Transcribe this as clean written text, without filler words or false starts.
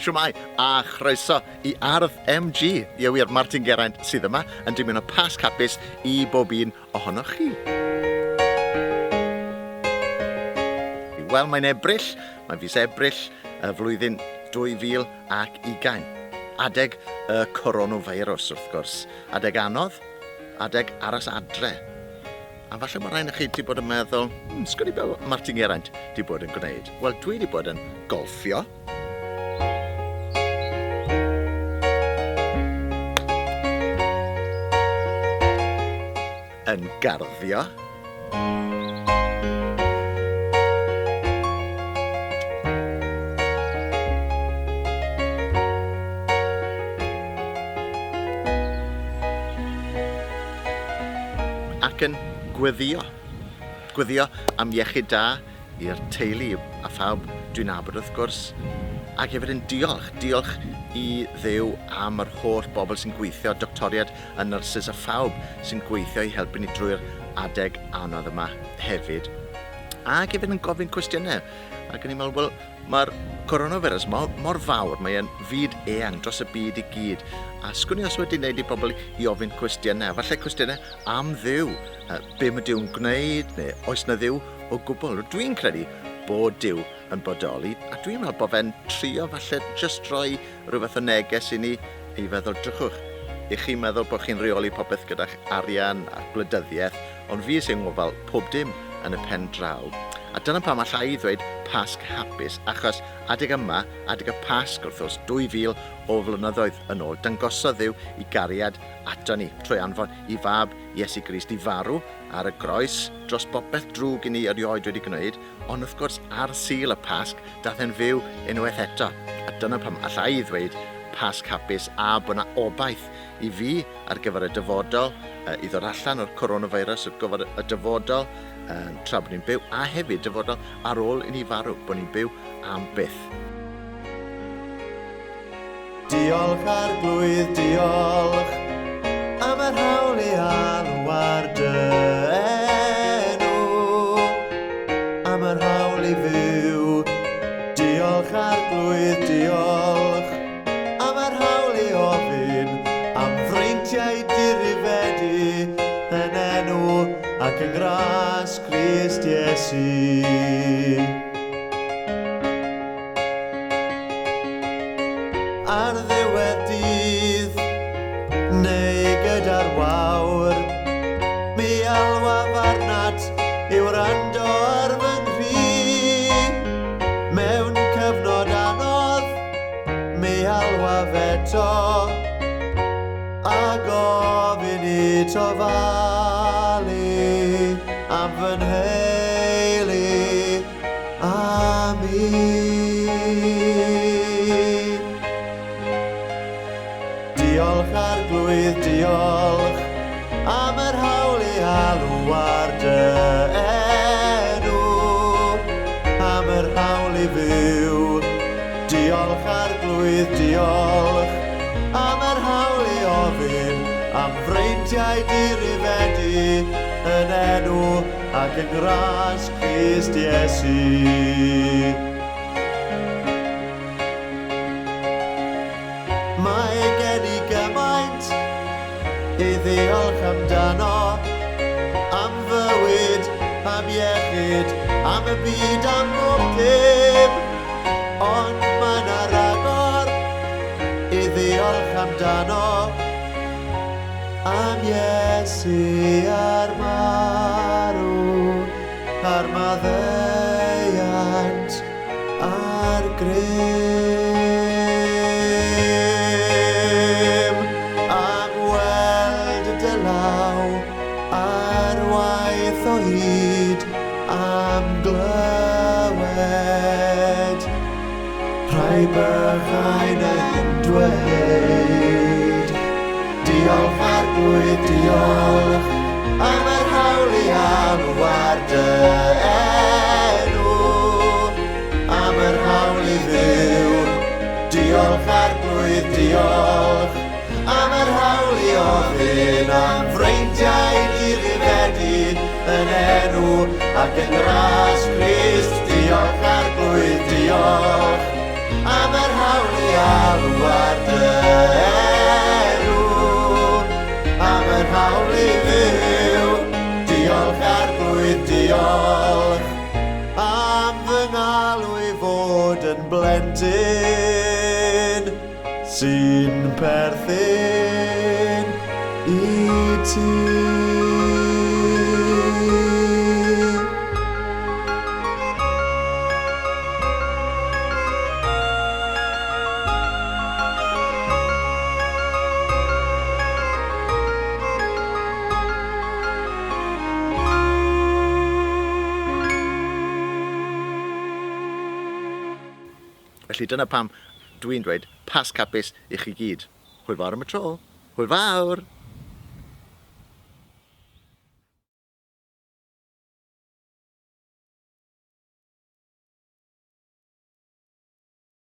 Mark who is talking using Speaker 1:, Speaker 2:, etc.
Speaker 1: Shwmae a chroeso i Ardd MG. Ie wir, Martin Geraint sydd yma yn dymuno Pasg hapus i bob un ohonoch chi. Wel, mae'n Ebrill, mae'n fis Ebrill y flwyddyn 2020. Adeg y coronavirus, wrth gwrs. Adeg anodd, adeg aros adre. A falle mae rhai chi wedi bod yn meddwl, sgwn i be Martin Geraint wedi bod yn gwneud. Wel, dwi wedi bod yn golffio. Yn garddio. Ac yn gweddio. Gweddio am iechyd da i'r teulu a phawb dwi'n nabod wrth gwrs. Ac hefyd yn diolch, diolch i Dduw am yr holl bobl sy'n gweithio, doctoriaid a nyrsys a phawb sy'n gweithio i helpu ni drwy'r adeg anodd yma hefyd. Ac hefyd yn gofyn cwestiynau. Ac o'n i'n meddwl, wel, Mae'r coronavirus mor, mor fawr, mae e'n fyd eang dros y byd i gyd. A sgwn i os wedi wneud i bobl i ofyn cwestiynau, falle cwestiynau am Dduw. Be mae Duw'n gwneud, neu oes na Dduw o gwbl? Dwi'n credu bod Duw yn bodoli, a dwi'n meddwl bod fe'n trio falle jyst rhoi rhyw fath o neges i ni i feddwl, drychwch, i chi'n meddwl bod chi'n rheoli popeth gyda'ch arian a gwleidyddiaeth, Ond fi sy'n ngofal pob dim yn y pen draw. A dyna pam alla i ddweud Pasg hapus, achos adeg yma, adeg y Pasg wrth gwrs, 2000 o flynyddoedd yn ôl, dangosodd Dduw i gariad ato ni, trwy anfon i fab Iesu Grist i farw ar y groes dros bopeth drwg i ni erioed wedi gwneud, ond wrth gwrs ar Sul y Pasg, dath e'n fyw unwaith eto. A dyna pam alla i ddweud Pasg hapus a bod 'na obaith i fi ar gyfer y dyfodol, i ddod allan o'r coronavirus ar gyfer y dyfodol, tra bod ni'n byw, a hefyd dyfodol ar ôl i ni farw, bod ni'n byw am byth.
Speaker 2: Diolch Arglwydd, diolch am yr hawl i alw ar dy enw, am yr hawl i fyw. Diolch Arglwydd, diolch Am yr hawl i ofyn am freintiau dirifedi yn enw ac yng ngras Crist Iesu. Ar ddiwedd dydd, neu gyda'r wawr, mi alwaf arnat i wrando ar fy nghri. Mewn cyfnod anodd, Mi alwaf eto a gofyn i t'ofalu am fy nheulu a mi. Diolch Arglwydd, diolch am yr hawl i alw ar dy enw, am yr hawl i fyw. Diolch Arglwydd, diolch am yr hawl i ofyn am freintiau dirifedi yn enw ac yng ngras Crist Iesu. Mae gen i gymaint i ddiolch amdano, am fywyd, am iechyd, am y byd, am bob dim. Ond mae 'na ragor i ddiolch amdano, am Iesu a'r marw, a'r maddeuant. A'r grym am weld dy law ar waith o hyd, am glywed rhai bychain yn dweud, Diolch Arglwydd, diolch am yr hawl i alw ar dy enw, am yr hawl i fyw. Diolch Arglwydd, diolch am yr hawl i ofyn am freintiau dirifedi yn enw ac yng ngras Crist. Diolch Arglwydd, diolch am yr hawl i plentyn sy'n perthyn i ti.
Speaker 1: Felly dyna pam dwi'n dweud Pasg hapus i chi gyd. Hwyl fawr am y tro. Hwyl fawr!